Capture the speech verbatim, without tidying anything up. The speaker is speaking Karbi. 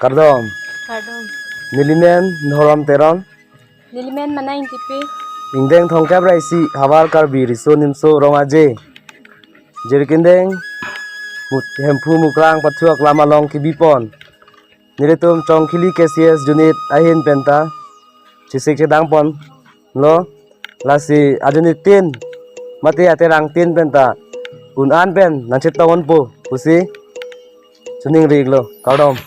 Kardom. Kardom. Nelimen Dhorom Teron. Nelimen Mana Ingtipi. Ingdeng thomkep ra isi, havar Karbi Riso Nimso Rong Aje. Jirikindeng Mut-, Hemphu Mukrang pathu aklam along kebipon nelitum Chongkhili K C S unit ahin penta chesik chedang ponlo, lasi ajunitin mate aterangtin penta un-an pen nangchetong ponpo pusi choningri-iklo. Kardom.